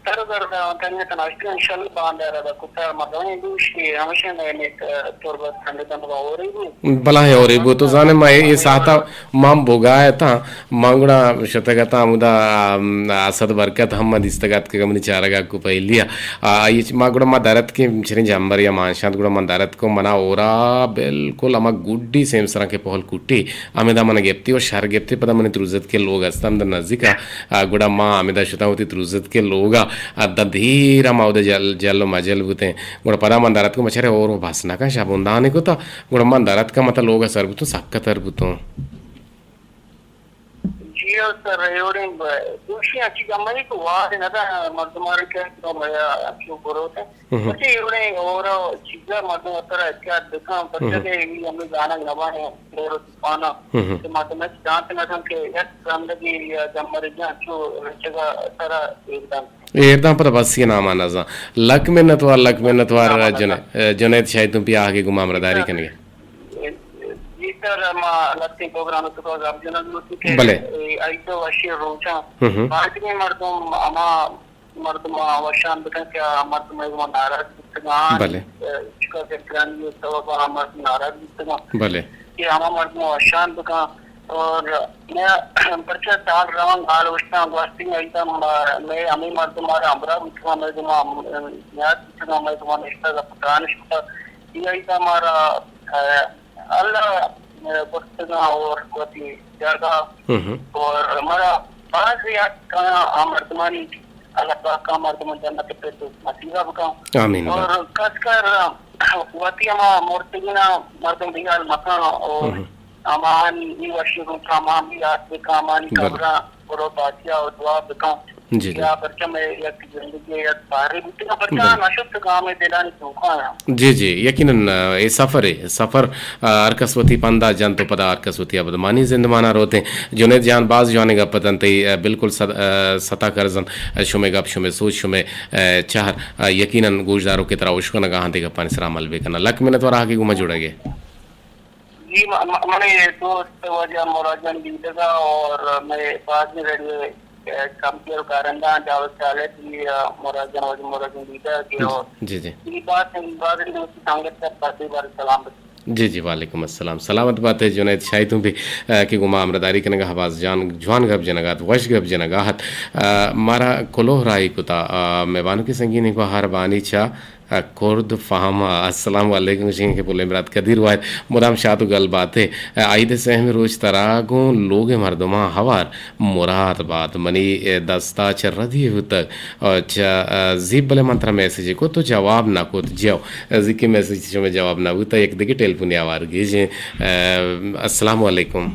تر درد آن تنگہ تناشتی انشاءاللہ باندار ادا کتا مردم دوشی ہمیشہ نئے نیک تربت کندگان و اوری بو۔ بلاہیں اوری بو، تو زانے ما اے، اے ساعتا ما بوگا اتاں، ما گڑا شتگ اتاں ہمودا، آم، اسد برکت ہم ما دیستگ ات کہ منی چارگا کو پہلیا۔ آ، آئی چ-، ما گڑا ما درت کہ چریں جمبر یا مانشانت گڑا ما درت کو منا اورا بالکل ہما گڈی سیمسراں کہ پہل کٹی۔ ہمدا من گپتی و شر گپتی، پدا منی تروزتکے لوگ است ہمدا نزدیکا، آ، گڑا ما ہمدا شتاں وتی تروزتکے لوگا، آ، داں دیر ہم اودا جل، جل و مجل بوتیں۔ گڑا پدا من در اتکوں، بچارے اور و بس نہ کن، شپ اندانے کتا، گڑا من در اتکاں، متا لوگا سر بوتوں، سکتر بوتوں۔ جی ہو سر، ایوڑیں ب-، دوشی اچھی گمری کو وار نہ دا مردمار کے تو میا اچھو بروتے۔ ہم۔ اچھا، ایوڑیں اور چیزا مردم اترا احتیاط بکن، پرچہ ہم۔ کہ یہ ہمیں گانا نبانے، اور پانا۔ ہم۔ تو مردم اس جانتے نہ کہ یک گندگی یا جمبر جان چو رچگا سرا ایک دم۔ ایرداں پدا بسی ناما نزاں۔ لک منتوار، لک منتوار ناما نزاں۔ جنے-، جنید شاہی تم پیا آگے گما امرداری کنگے۔ جی سر، ما لکیں پروگرام تو گپ جنگ لوٹی کہ بلے۔ اے، ایسو وشی روچاں۔ ہم ہم۔ باقی مردم اما مردم وشان بکن کہ آ مردم ء گوما ناراض بیتگاں، بلے۔ چکا کہ گرانی سبب آ مردم ناراض بیتگاں۔ بلے۔ کہ ہما مردم وشان بکن اور میں پرچہ سال روان حال وشتاں گوستیں ایتم میں ہمیں مردم مارا ہمراہ بیتگاں، میں گوما نیاد بیتگاں، میں گوما نشتہ گپ ترانش کتا۔ یہ ایتم مارا، آ، اللہ، آ، گوستگاں اور وتی جاگہ ہم ہم۔ اور مارا باز یاد کنا آ مردمانی اللہ پاک آ مردم جنت فردوس نصیب بکن۔ آمین۔ اور خاص کر وتی ہما مرتگینا مردم بیال مکن اور ہم۔ ہمانی ای وشی روچا ہمانی یاد بکن، ہمانی بلے۔ قبراں برو پاتیا و دعا بکن۔ جی، جی۔ یا پرچہ مئے یک زندگی یک بہرے بوتگاں، پرچہ بلے۔ نشت گام دلانی توکا۔ جی، جی، یقیناً، اے سفر ہے، سفر آ، ہر کس وتی پندا جنت و پدا ہر کس وتی ابدمانی زندمانا روتیں۔ جنید جان باز جوانیں گپ اتنت، تئی، آ، بالکل ست-، آ، ستا کرز انت، آ، شمے گپ، شمے سوچ، شمے، آ، چہر، آ، یقیناً گوشداروک کہ ترا اشکنگا انت، اے گپانی سرا عمل بکناں۔ لک منت وار آگے گوما جڑگے۔ جی، م-، م-، منے دوست واجہ مراد جان دیدگا اور مئے باز ریڈیو کمپیئر کارندہ جاوید صالح جی، آ، مراد جان، واجہ مراد جان دیدہ کہ جی، اور جی، جی۔ یہ بات، یہ بات دوست سنگت کا پتی بار سلام۔ جی، جی، وعلیکم السلام۔ سلامت بات ہے جنید شاہی تم بھی، آ، کہ گما امرداری کنگا ہباز جان جوان گپ جنگات، وش گپ جنگات۔ آ، مارا کلوہ راہی کتا، آ، مہبانوں کی سنگینی کو ہر بانی چا آ، کرد فہم ء۔ السلام علیکم، گوشیں کہ پلیں برات قدیر واحد مدام شات و گل بات ئے۔ آ، عید ء سہمی روچ ترا گوں لوگ ء مردماں ہوار مراد بات۔ منی، اے، دستا چہ ردی بوتگ، آ، چہ، آ، زیب، بلے من ترا میسج کت تو جواب نہ کت۔ جیو، آ، زیکی میسج شمئے جواب نہ بوتا، یک دگہ ٹیلیفونی آوار گیجیں۔ آ، السلام علیکم۔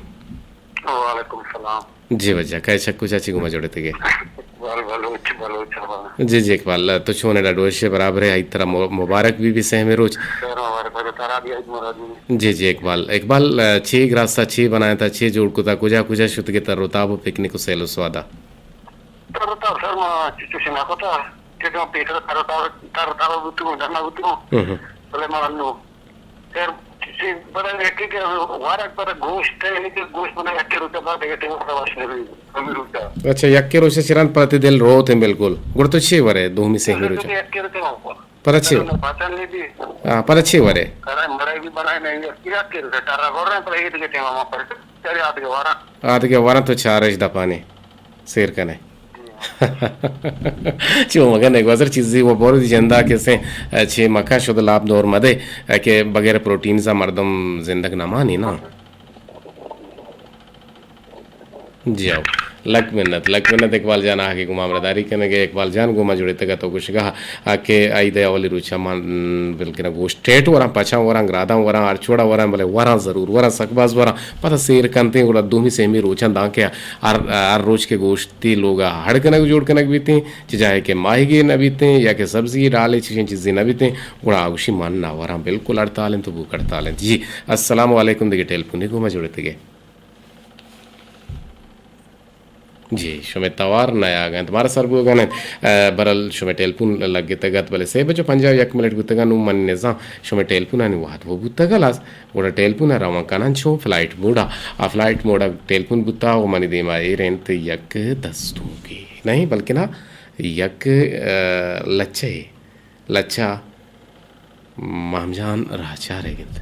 وعلیکم السلام۔ جی واجہ، کئے چک کجا چی گوما جوڑتگے؟ اقبال بلوچ، بلوچ آباد۔ جی جی اقبال، تو چون ئے؟ ڈاڈو وش ئے، برابر ئے، عید ترا مو-، مبارک بی بی سہمیں روچ۔ خیر مبارک بی، ترا بی عید مبارک بی۔ جی جی اقبال، اقبال، چے گراستا، چے بنائینتا، چے جوڑ کتا، کجا کجا شتگے تر و تاب و پکنک و سیل و سوادا؟ تر و تاب سر ما چچو شنا کتا، کہ پیسر تر و تاب، تر و تاب بوتو، ڈنا بوتو۔ ہم ہم۔ بلے ما انو خیر، چیزے بڑا یکے کہ وارگ پر گوشت ہے، یعنی کہ گوشت بنا یکے روچا بعد دیگه ٹیم پر واش نہیں، ہمیں روچا۔ اچھا، یکے روچا چران پر تی دل روت ہیں بالکل۔ گڑ تو چے ورے، دومی سہمی روچا؟ یکے روچا۔ پر چے؟ پتہ نہیں بھی۔ ہاں، پر چے ورے؟ کرا مڑائی بھی بنائے نہیں، یکے روچا ٹارا گور پر یہ دیگه ٹیم ہم پر چلے آتے وارا۔ آتے وارا تو چارش دپانے۔ سیر کنے۔ چو مگن گوزر چیزی و بور دی جندا کسے، چے مکا شد لاپ دور مدے، کہ بغیر پروٹین سا مردم زندگ نہ مانی نا۔ جی ہو، لک منت، لک منت اقبال جان، آ کہ گوں ما ہمراہداری کنگ ءَ۔ اقبال جان گوں ما جڑتگ ات ءُ گوشگ ءَ آ کہ عید ءِ اولی روچ ءَ من بلکنا گوشت ٹیٹ وراں، پچاں وراں، گراداں وراں، ہر چوڑا وراں، بلے وراں ضرور، وراں سک باز وراں۔ پدا سیر کنتیں، گڑا دومی سیمی روچاں دانکہ ہر، ہر روچ کہ گوشتی لوگ ءَ ہڑ کنگ جوڑ کنگ بیتیں، چہ جاہے کہ ماہیگے نہ بیتیں یا کہ سبزی ڈالے چشیں چیزے نہ بیتیں، گڑا آ گوشی من نہ وراں، بالکل ہڑتال انت، بوک ہڑتال انت۔ جی، السلام علیکم، دگہ ٹیلیفونے گوں ما جڑتگے۔ جی، شمئے توار نیاگ انت، مارا سر بوگ ءَ نہ انت۔ ءَ، برل شمئے ٹیلیفون لگتگ ات، بلے سے بج ءُ پنجاہ ءُ یک منٹ بوتگ ءَ، نوں من نزاں شمئے ٹیلیفونانی وہد وہ بوتگ ہلاس، گڑا ٹیلیفون ءَ روان کناں چو فلائٹ موڈ ءَ۔ آ فلائٹ موڈ ءَ ٹیلیفون بوتا ءُ منی دیما ایر انت یک دستونکے، نہیں بلکنا یک، ءَ، لچہ، لچہ ماہم جان راہچارگ انت۔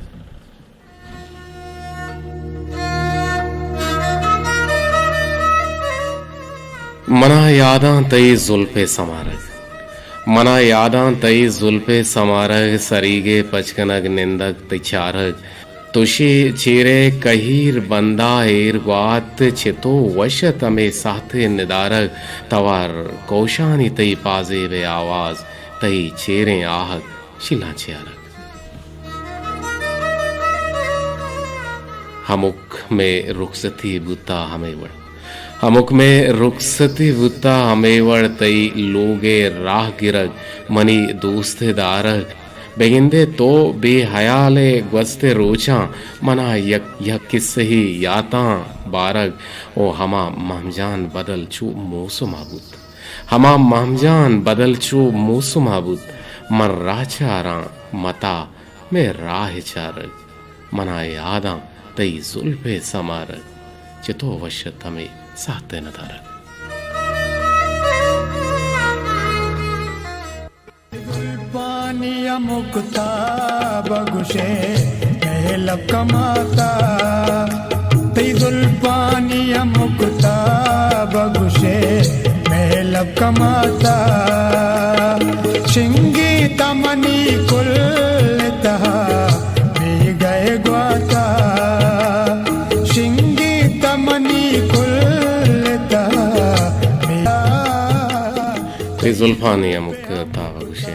منا یاداں تئی زلف ءِ سمارگ، منا یاداں تئی زلف ءِ سمارگ، سریگ ءِ پچ کنگ، نندگ تئی چارگ۔ تو شے چیرے کہیر بندا ایر گوات، چتو وش ات ہمے ساہت ءِ ندارگ۔ توار کوشانی تئی پازیب ءِ آواز، تئی چیریں آہگ شیلاں چیارگ۔ ہمک مئے رخصتی بوتا ہمے وڑ، ہمک مئے رخصتی بوتا ہمے وڑ، تئی لوگ ءِ راہ گرگ، منی دوست ءِ دارگ۔ بگندے تو بے حیال ءِ گوست ءِ روچاں، منا یک یک کسہے یاتاں بارگ۔ او ہما مہم جان بدل چو موسم ءَ بوت، ہما مہم جان بدل چو موسم ءَ بوت۔ من راہ چاراں متا مئے راہ ءِ چارگ، منا یاداں تئی زلف ءِ سمارگ، چتو وش ات ہمے ساہت ءِ ندارگ۔ زلفانی ہمک تاب ءَ گوشے مئے لب کماتا، تئی زلفانی ہمک تاب ءَ گوشے مئے لب کماتا، شنگی تمنی کل تہا بیگہ ءِ گواتا، شنگی تمنی کل تہا بیگہ۔ تئی زلفانی ہمک تاب ءَ گوشے۔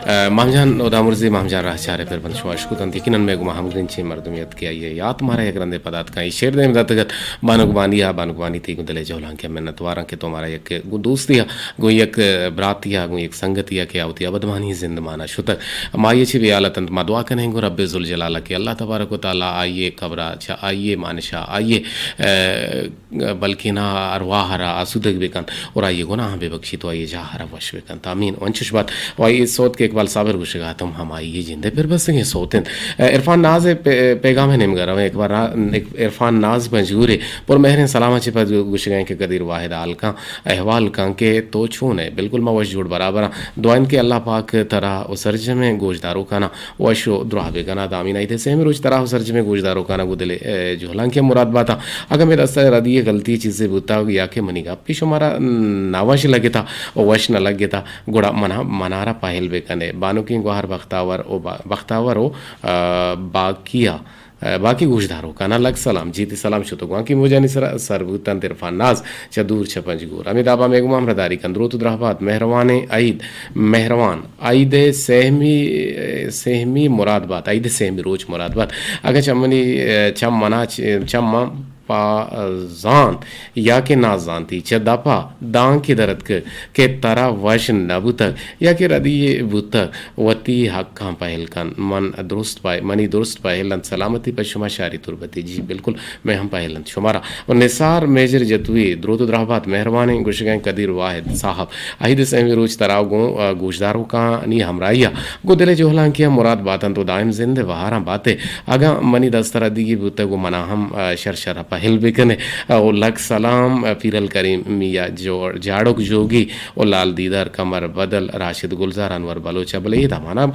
ءَ، ماہم جان ہدا مرزی، ماہم جان راہچار ءِ پر بند شما اشکت انت۔ یقیناً مئے گما ہمگرنچیں مردمے ات کہ آئی ءِ یات مارا یک رندے پدا اتکاں۔ اے شعر دیم داتگ ات بانک بانی ءَ، بانک بانی تئی گوں دل ءِ جہلانکے ءَ منت واراں کہ تو مارا یک گوں دوستی ءَ، گوں یک براتی ءَ، گوں یک سنگتی ءَ کہ آ وتی ابدمانی زندمان ءَ شتگ۔ ما آئی ءَ چہ بے حال اتنت، ما دعا کنیں گوں رب ذوالجلال ءَ کہ اللہ تبارک و تعالی آئی ءِ قبر ءَ چہ آئی ءِ مانش ءَ، آئی ءِ، ءَ، بلکنا ارواہ ءَ را آسودگ بہ کنت اور آئی ءِ گناہاں بہ بکشیت و آئی ءِ جاہ ءَ را وش بہ کنت۔ آمین۔ و انچش بات و آئی ءِ سوت کہ اقبال صابر گوشگ ءَ ات ہم ہمائی ءِ جند ءِ پر بستگیں سوت انت۔ عرفان ناز ءِ پے-، پیغام ءِ نیمگ ءَ رویں۔ اقبال را-، عرفان ناز پنجگور ءِ پر مہریں سلام ءَ چہ پد گوشگ ءَ انت کہ قدیر واحد حال کن، احوال کن کہ تو چون ئے؟ بالکل ما وش جوڑ برابر آں۔ دعا انت کہ اللہ پاک ترا و سرجمیں گوشداروکاناں وش و دراہ بہ کنات۔ آمین۔ عید ءِ سیمی روچ ترا و سرجمیں گوشداروکاناں گوں دل ءِ، اے، جہلانکے ءَ مراد باتاں۔ اگاں مئے دست ءَ ردی ءِ غلطی ءِ چیزے بوتگ یا کہ منی گپے شمارا ناوش لگتا و وش نہ لگتا، گڑا منا، منارا پہل بہ کن ئے۔ بانکیں گوہر بختاور و با-، بختاور و، آ، باقی ءَ، آ، باقی گوشداروکاناں لک سلام۔ جی تئی سلام شت و گوانکی موجانی سرا سر بوت انت۔ عرفان ناز چہ دور چہ پنجگور۔ ہمے دابا مئے گوما ہمراہداری کن۔ دروت و دراہ بات۔ مہروانیں عید، مہروان عید ءِ سہمی، سہمی مراد بات، عید ءِ سہمی روچ مراد بات۔ اگاں چہ منی، چہ منا چ-، چہ من پہ زانت یا کہ نازانتی چہ دپ ءَ دانکے در اتکگ کہ ترا وش نہ بوتگ یا کہ ردی یے بوتگ، وتی حقاں پہل کن۔ من درست پہ-، منی درست پہل انت۔ سلامتی پہ شما شاری تربتی۔ جی بالکل۔ مئے ہم پہل انت شمارا۔ و نثار میجر جتوئی، دروت و دراہ بات، مہروانیں گوشگیں قدیر واحد صاحب۔ عید ءِ سیمی روچ ترا گوں، آ، گوشداروکانی ہمراہی ءَ گوں دل ءِ جہلانکی ءَ مراد بات انت و دائم زند ءِ بہاراں بات ئے۔ اگاں منی دست ءَ ردیگی بوتگ و منا ہم، آ، شر شر ءَ پہل بہ کن ئے۔ آ، و لک سلام، آ، پیرل کریم میاں جو-، جاڑک جوگی و لال دیدار، قمر بدل، راشد گلزار، انور بلوچ ءَ۔ بلے اے دمانا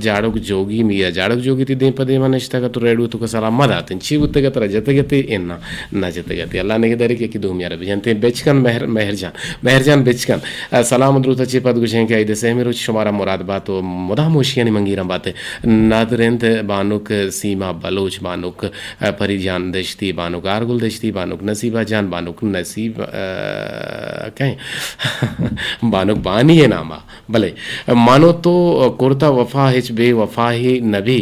جاڑک جوگی میاں جاڑک جوگی تئی دیم پہ دیم ءَ نشتگ ات و ریڈیو توک ءَ سلام مہ دات انت۔ چی بوتگ ات ترا جتگ ات ئے؟ اناں، نہ جتگ ات ئے۔ اللہ نگہدار ئے کہ یکے دومی ءَ را بجنت ئے۔ بچکن مہر-، مہرجان، مہرجان بچکن۔ ءَ، سلام و دروت ءَ چہ پد گوشیں کہ عید ءِ سیمی روچ شمارا مراد بات و مدام وشیانی منگیراں بات ئے۔ ندر انت بانک سیما بلوچ، بانک، ءَ، پری جان دشتی، بانک گل دشتی، بانک نصیبہ جان، بانک نصیب، ء، کئے؟ بانک بانی ء نام ء۔ بلے منو تو کرتہ وفا ہچ بے وفاہی نبی،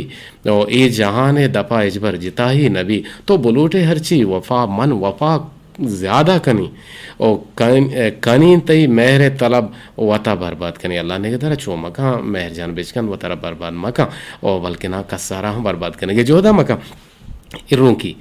او اے جہان ء دپا ہچبر جتاہی نبی۔ تو بلوٹے ہرچی وفا من وفا زیادہ کنی، او کن-، کنی تئی مہر ء طلب وتا برباد کنی۔ اللہ نگہدار چو مکن مہر جان بچکن وترا برباد مکن، او بلکنا کسارا ہم برباد کنگے جہدا مکن۔ اے رونکی،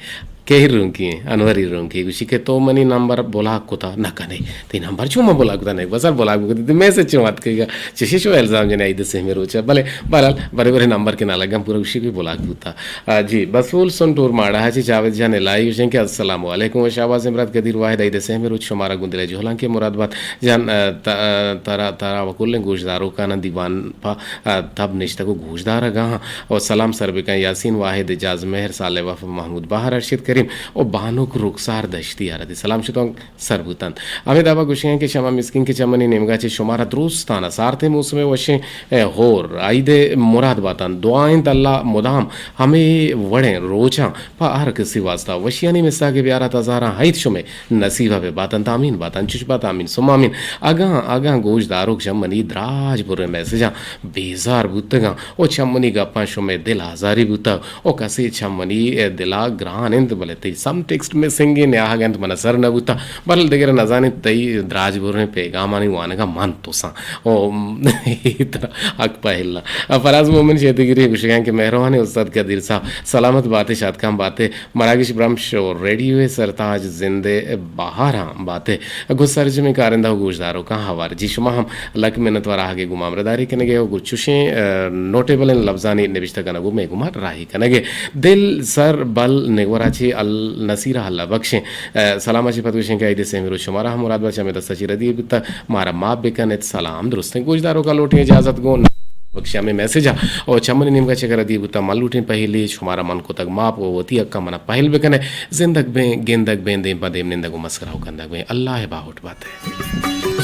کئے رونکی ایں؟ انوری رونکی گوشی کہ تو منی نمبر بلاک کتا نہ کنے۔ تئی نمبر چوں من بلاک کتا نہ، بس بلاک بکتی، تئی میسج چوں اتکگا؟ چشی شو الزام جنے عید سہمی روچا۔ بلے بہرحال، برے برے نمبر کہ نہ لگم پورا گوشی کہ بلاک بوتا۔ آ، جی، بسول سن ٹور ماڑا چی جاوید جان الہی گوشیں کہ السلام علیکم و شہباز امراد قدیر واحد عید سہمی روچ شمارا گوں دل جہلانکے مراد بات جان، آ، ت-، آ، ترا، ترا و کلیں گوشداروکاناں دیوان پہ، آ، تب نشتگ و گوشدارگا ہاں۔ و سلام سر بکن یاسین واحد، اعجاز مہر، صالح وفا، محمود بہار، ارشد کریم و بانک رخسار دشتی ء را دی سلام شتونک سر بوتنت۔ ہمے دابا گوشگیں کہ شما مسکین کہ چہ منی نیمگا چہ شمارا درستانا سارتیں موسم وشیں، اے، ہور عید مراد باتن۔ دعا انت اللہ مدام ہمے وڑیں روچاں پہ ہر کسی واسطہ وشیانی مساگے بیارات، ہزاراں عید شمے نصیب ء بہ باتنت۔ آمین باتنت، چش بات، آمین ثم آمین۔ اگاں، اگاں گوش داروک چہ منی دراج بریں میسجاں بیزار بوتگاں و چہ منی گپاں شمئے دل آزاری بوتگ و کسے چہ منی دلا گران انت، بلے تئی سم ٹیکسٹ مسنگیں نیاہگ انت، من سر نہ بوتگ، بل دگر نزانیں تئی دراج بریں پیغامانی وانگا من تساں۔ او، اے ترا حق پہلا۔ فراز مومن شیدگیری گوشگاں کہ مہروانیں استاد قدیر صاحب سلامت باتے، شاتکاں باتے۔ مراگش برمش و ریڈیو سرتاج زندے بہاراں باتے۔ گوں سرجمیں کارندہ و گوشداروکاں ہوار۔ جی شما ہم لک منت وار آہگے گوں ہمراہداری کنگے و گوں چشیں، ا، نوٹیبلیں لبزانی نبشتہ کنگ و مے گوما راہی کنگے۔ دل سر بل نگورا چی النصیرہ اللہ بخشیں۔ ا، سلام چی پد گوشیں کہ عید سہمی روچ شمارا ہم مراد بات چہ ہمے دستا چی ردی بوتا، مارا معاف بکنت۔ سلام درستیں گوشداروکاں لوٹیں اجازت گوں بخشی ہمے میسج ء۔ او چہ منی نیمگا چکر ء دی بوتا، من لوٹیں پہلی شمارا من کتگ معاف و وتی حقاں منا پہل بکنے۔ زندگ بیں، گندگ بیں، دیم پہ دیم نندگ و مسکرا و کندگ بیں۔ اللہ ء باہوٹ بات ئے۔